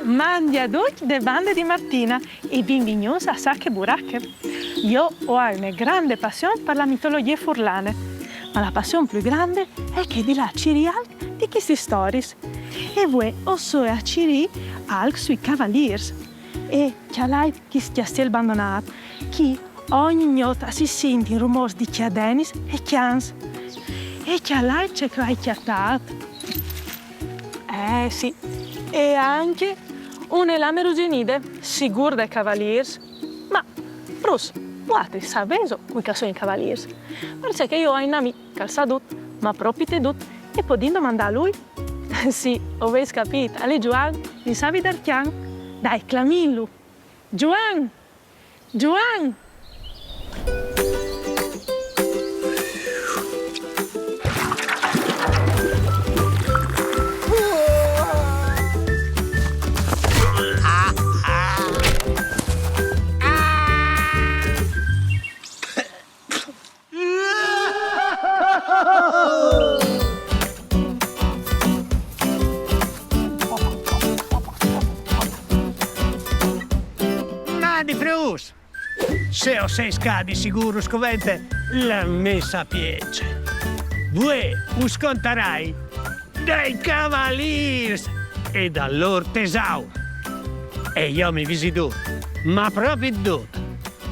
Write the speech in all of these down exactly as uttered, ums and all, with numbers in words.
Mandi a ducj de bande di Martina e benvignûts a Sache Burache. Jo o ai une grande passion par la mitologjie furlane, ma la passion plui grande e je chê di lâ a cirî alc di chestis storiis. E vuê o soi a cirî alc sui cavalîrs. E cjalait chist cjastiel bandonât, chi ogni gnot si sintin rumôrs di cjadenis e cjants. E cjalait ce che o ai cjatât. Eh sì, e ancje une lame ruginide, sigûr dai cavalîrs. Ma, fruts, vualtris savêso cui che a son i cavalîrs? Parcè che jo o ai un amì che al sa dut, ma propit dut, e podìn domandâ a lui? Sì, o vês capît, al è Zuan, il savi d'Arcjan. Dai, clamìnlu. Zuan! Zuan! Mandi fruts! Se o sês ca, di sigûr us covente la mê sapience. Vuê us contarai dai cavalîrs e dal lôr tesaur. E jo mi visi dut, ma propit dut.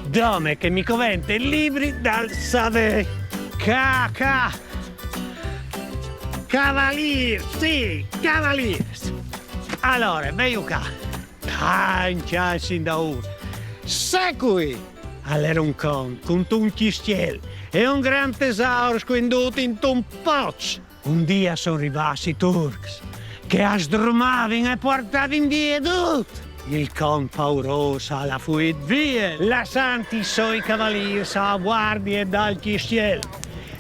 Dome che mi covente il libri dal savê. Ca, ca. Cavalîrs, sì, cavalîrs. Alore, veju ca. Tancj agns indaûr, Secui al jere un cont cuntun cjistiel e un grant tesaur scuindût intun poç. Un dì a son rivâts i Turcs, che a sdrumavin e puartavin vie dut. Il cont paurôs al à fuît vie, lassant i soi cavalîrs a guardie dal cjistiel.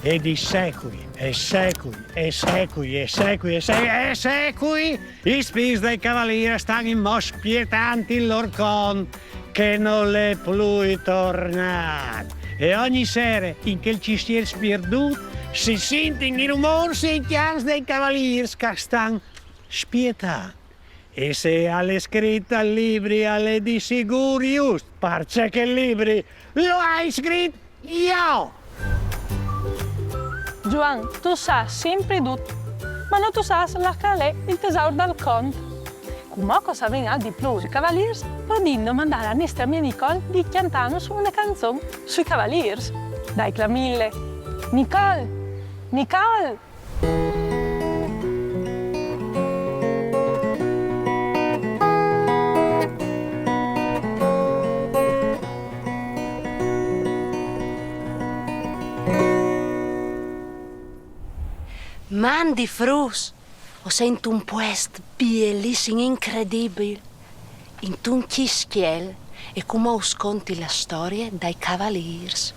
E di secui, e secui, e secui, e secui, e se-, e secui, i spirts dai cavalîrs a stan inmò spietant il lôr cont, che nol è plui tornât. E ogni sere, in chel cjistiel spierdût, si sintin i rumôrs e i cjants dai cavalîrs che a stan spietant. E se al è scrit tal libri, al è di sigûr just, parcè che il libri lu ai scrit jo! Zuan, tu sâs simpri dut, ma no tu sâs là che al è il tesaur dal cont. Cumò che o savìn alc di plui sui cavalîrs, podìn domandâ a la nestre amie Nicole di cjantânus une canzon sui cavalîrs. Dai, clamìnle. Nicole! Nicole! Mandi fruts, o soi intun puest bielissim, incredibil, intun cjistiel, e cumò us conti la storie dai cavalîrs.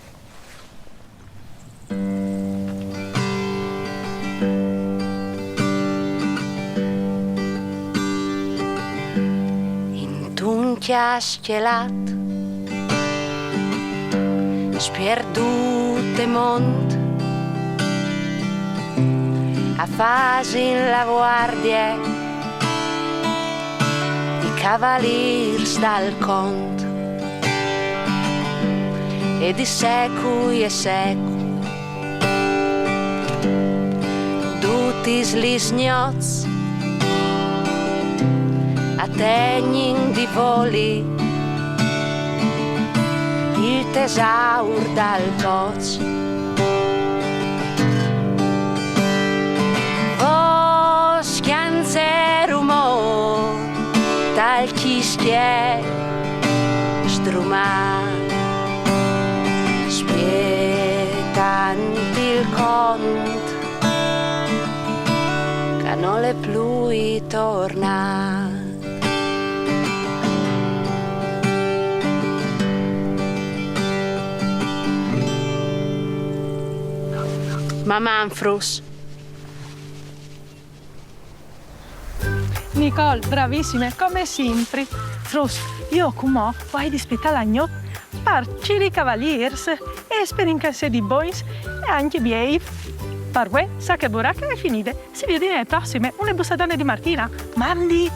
Intun cjastielat spierdût e mont, a fasin la vuardie i cavalîrs dal cont, e di secui e secui, dutis lis gnots, a tegnin di voli il tesaur dal poç. Vôs, cjants e rumôr tal cjistiel sdrumât, spietant il cont che nol è plui tornât. Maman, fruts. Nicole, bravissime, come simpri. Fruts, jo cumò o ai di spietâ la gnot par cirî i cavalîrs e sperìn che a sedin bogns e ancje biei. Par vuê, Sache Burache e je finide. Si viodìn ae prossime, une bussadone di Martina. Mandi!